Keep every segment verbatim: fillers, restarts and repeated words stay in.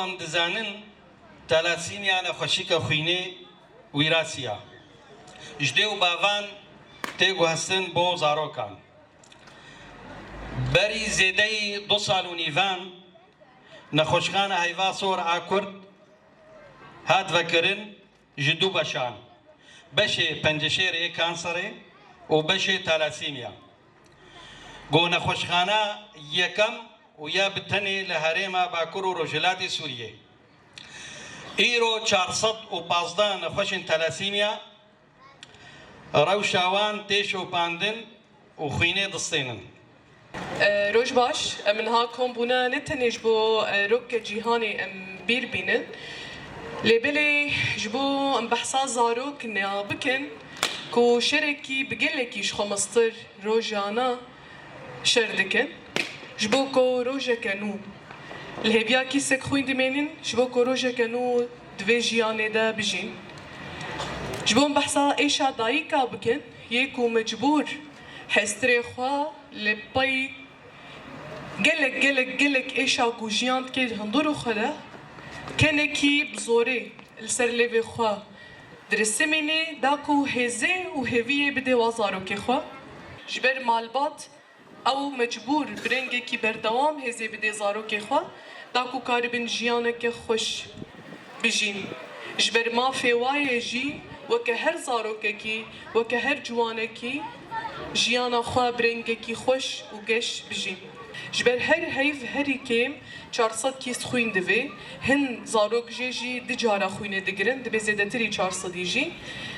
Em dizanin, talasîmya nexweşîke xwînê wîrasî ye. Ji dê û bavan tê guhestin bo zarokan. Berî zêdeyî du sal û nîvan nexweşxana Heyva Sor a Kurd hat vekirin ji du beşan. Beşê penceşêrê yê kanserê û beşê talasîmya. Go nexweşxana yekem û ya bi tenê li herêma Bakur û Rojhilatê Sûriyê. Îro çar sed û pazdeh nexweşên talasîmya rewşa wan tê şopandin û xwînê distênin. E, roj baş, em niha kom bûne ne tenê ji bo, e, roke cîhanê em bîr bînin. Lê belê ji bo em behsa zarok ne bikin ku şerekî bi gelekî ji xwe mestir rojana şer dikin. Ji bo ku rojeke nû li hêviya kîsek xwîn dimênin, ji bo ku rojeke nû di vê jiyanê de bijîn. Ji bo em behsa êşa dayika bikin, yê ku mecbûr hestirê xwe li pey gelek, gelek, gelek êşa ku jiyan dike di hundirê xwe de, kenekî bi zorê li ser lêvê xwe dirisimînê, da ku hêzê û hêviyê bidê wa zarokê xwe. Ji ber malbat ew mecbûr bi rengekî berdewam hêzê bidê zarokê xwe, da ku karibin jiyaneke xweş bijîn. Ji ber mafê wa yê jî weke her zarokekî, weke her ciwanekî jiyana xwe bi rengekî xweş û geş bijîn. Ji ber her heyv herî kêm çar sed kîs xwîn divê. Hin zarok jê jî du cara xwînê digirin, dibê zêdetirî çar sedî jî.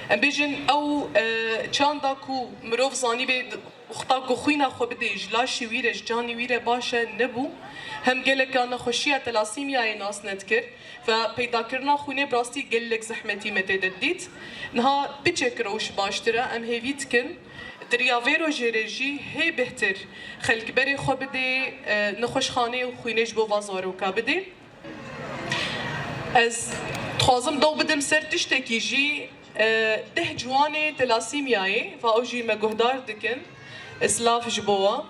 Em bêjin ew, e, çanda ku mirov zanîbê Wexta ku xwîna xwe bidê ji laşê wî re, ji canê wî re baş e, nebû. Hem geleka nexweşiya telasîmyayê nas nedikir ve peydakirina xwînê bi rastî gelek zehmetî me tê de didît. Niha piçek rewş baştir e, em hêvî dikin di riya vê rojê re jî hê bêhtir xelk berê xwe bidê, e, nexweşxanê û xwînê ji bo va zaroka bidê. Ez dixwazim dew bidim ser tiştekî jî, e, deh ciwanê telasîmyayê, va ew jî me guhdar dikin, ez silav ji bo wan.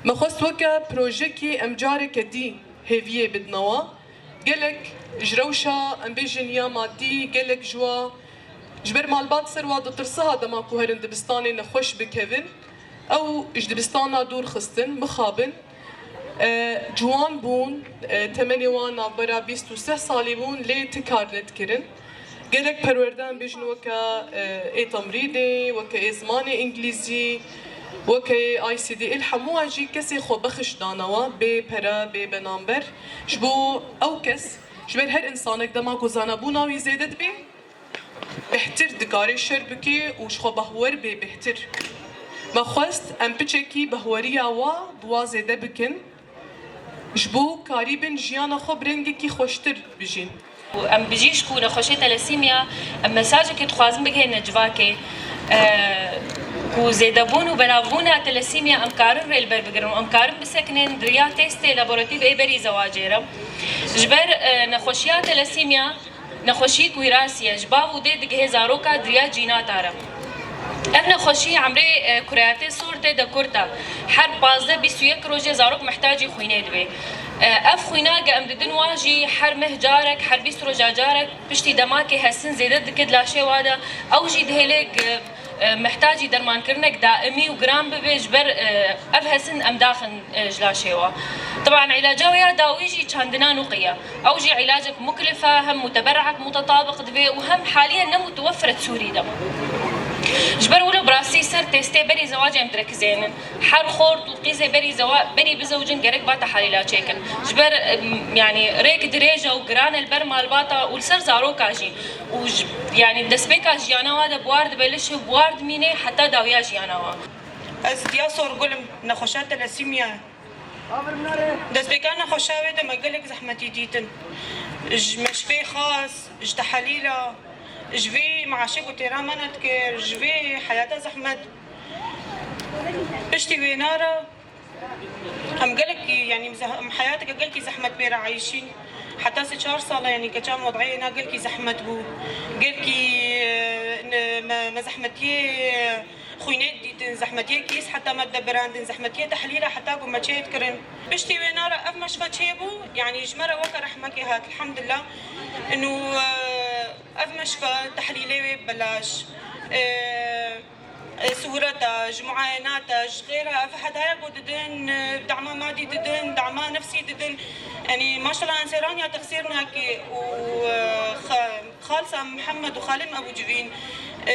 Me xwest weke projekî em careke dî hêviyê bidine wan. Gelek ji rewşa, em bêjin, ya madî, gelek ji wa, ji ber malbat ser wa ditirsiha dema ku herin dibistanê nexweş bikevin. Ew ji dibistana dûr xistin, mixabin. E, ciwan bûn, e, temenê wan navbera bîst û sih salî bûn, lê ti kar nedikirin. Gelek perwerde em bêjin weke, e, ê temrîdê, weke ê zimanê îngilîzî, weke ê I C D, ê li hemû wan jî kesê xwebexiş dane wan, bê pere, bê benamber. Ji bo ew kes, ji ber her însanek dema ku zanebûna wî zêde dibe, bêhtir dikare şer bike û ji xwe behwer bê bêhtir. Me xwest em piçekî behweriya wa bi wa zêde bikin, ji bo karîbin jiyana xwe bi rengekî xweştir bijîn. Û em bijîşk û nexweşê telesîmya, em mesajekê dixwazin bigihêne civakê, e, ku zêdebûn û belavbûna telesîmya em karin rê li ber bigirin û em karin bisekinin di riya testê laboratîf ê berî zewacê re. Ji ber, e, nexweşiya telesîmya, nexweşîk wîrasî ye, ji bav û dê digihê zaroka di riya cînata re. Ev nexweşî emrê, e, kureyatê sor tê de kurt e. Her pazdeh bîst û yek rojê zarok mihtacî xwînê dibê. E, ev xwîna ge em didin wan jî her meh carek, her bîst roja carek, piştî demakê hesin zêde dike di laşê wa de. Ew jî dihêlê ge, e, mihtacî dermankirinek daimî û giran bibe, ji ber, e, ev hesin em daxin, e, ji laşê wa. Teban îlaca wê ya dawî jî çandina nuqî ye. Ew jî îlacek muklif e, hem muteber'ek mutetabik divê û hem haliyen ne mutewefir e Sûrî de. Ji ber wilo bi rastî ser testê berî zewacê em direkizênin. Her xort û qîzê berî zewa-, berî bizewicin gerek ba tehalîla çêkin. Ji ber, em, yanî rêk dirêj e û giran e li ber malbata û li ser zaroka jî. Û ji, yanî destpêka jiyana wa de buwar dibe, li şev buwar dimîne heta dawiya jiyana wa. Ez Diya Sorgul im, nexweşa telesîmya. Destpêka nexweşa wê de me gelek zehmetî dîtin. Ji meşfê xas, ji tehelîla, ji vê meaşê ku têra me nedikir, ji vê heyata zehmet. Piştî wêna re em gelekî, yanî zeh-, em heyateke gelkî zehmet pê re eyşîn. Heta sê çar sala, yanî keça me wezîyê na gelkî zehmet bû. Gelkî, e, ne, me, me zehmetiyê Xwînê dîtin, zehmetiyê kîs heta me debirandin, zehmetiyê tehlîla heta ku me çêdikirin. Piştî wê nara ev meşfa çêbû, yanî ji me re weke rehmekê hat, elhamdulillah. Ino, e, ev meşfa tehlîlê wê belaş. E, e, Siwreta, ji muayenata, ji xêra, ev hedaya ku didin, e, dama madî didin, dama nefsî didin. Yanî maşallah, ensêran ya texsîr nake û, e, xe-, Xalsa Mihemed û Xalê me bû civîn, e,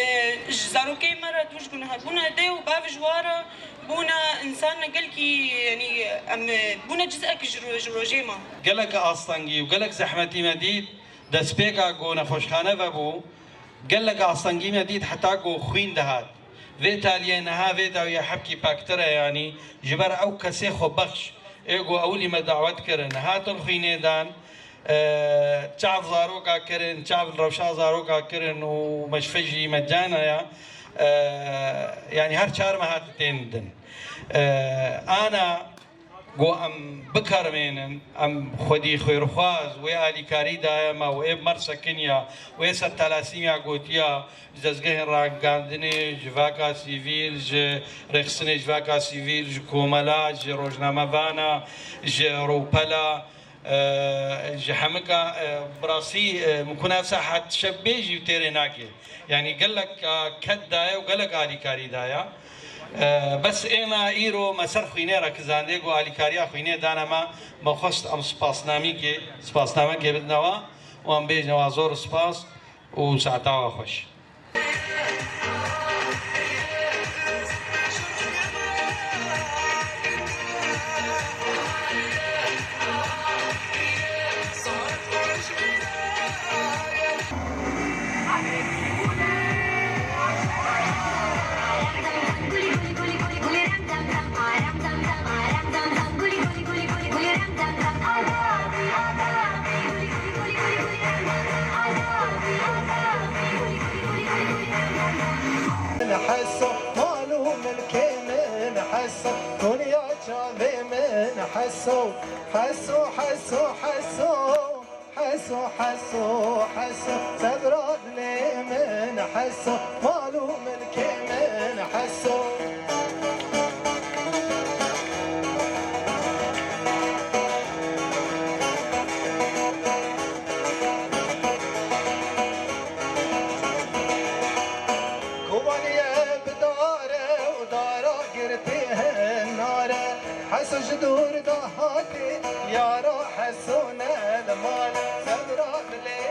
ji zarokê me re dû ji guneha bûne dê û bav ji wa re bûne însan gelkî, yanî em, e, bûne cizek ji ro-, ji rojê me. Gelek astengî û gelek zehmetî me dît, destpêka ku nexweşxane vebû, gelek astengî me dît heta ku xwîn dihat. Vê taliyê niha vê dawiya hebkî pektir e, yanî ji ber ew kesê xwebexş ê ku ewilî me dawet kirin, hatin xwînê dan, e, çav zaroka kirin, çav rewşa zaroka kirin û meşfe jî mecana ya. E, yanî her çar mehat tên din. E, ana ku em bikarmênin, em xwedî xêrxwaz wê alîkarî daye me û ê bi me re sekiniya, wê ser talasîmiya gotiya, ji dezgehên ragandinê, ji vaka sivîl, ji rêxistinê ji vaka sivîl, ji komela, ji rojnamevana, ji rûpela, e, ji hemika, e, bi rastî, e, min ku nav sahet şeb bê jî têrê nake. Yanî gelek, e, ked daye û gelek alîkarî daye. E, bes êna îro me ser xwînê re kizandê ku alîkariya xwînê dane me, me xwest em spasnamîkê, spasnamekê bidine wa û em bêjine wa zor spas û saeta we xweş. Heso, mal û milkê min heso, dinya çavê min heso, heso, heso, heso, heso, heso, heso, sevra dilê min heso, mal û milkê min heso. Kovanî ye bi dare û dara girtî hin nare. Heso ji dûr de hatî, yara Heso ne li mal. Sevra dilê